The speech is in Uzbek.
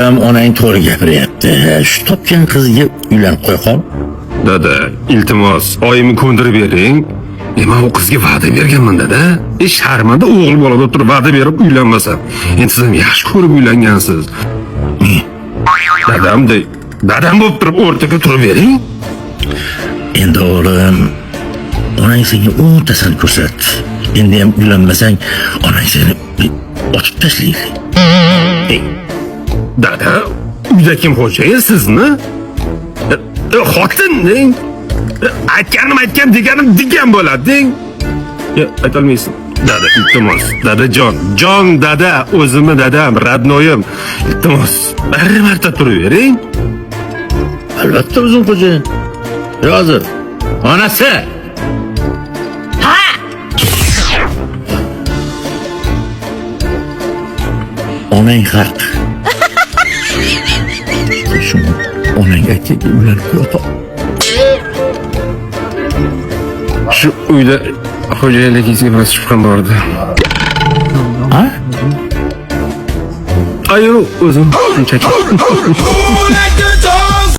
Ham onang to'g'ri gapiryapti. Shu topgan qizga uylanib qo'ya qol. Dada, iltimos, oyimni ko'ndirib bering. Men u qizga va'da berganman, dada. Sharmanda o'g'il bola bo'lib turib va'da berib uylanmasam. Endi siz ham yaxshi ko'rib uylangansiz. Dadam de, dadam bo'lib turib o'rtaga turib bering. Endi o'g'lim, onang senga o'ntasini ko'rsatdi. Endi ham uylanmasang, onang seni otib tashlaydi. Dada, uyda kim xo'jayin, sizmi? Xotin deng. Aytganim aytgan, deganim degan bo'ladi deng. Aytolmaysiz. Dada, iltimos. Dadajon, jon dada, o'zimni dadam, родной im. Iltimos, bir marta turib bering. Albatta o'zim xo'jayin. Hozir. Onasi. Ha! Onang haq. Shuni onang aytgan uylanib qo'ya qol. Shu uyda xo'jayinligingizga biroz shubham bor edi. Ha? Ay, yo'q, o'zim shunchaki.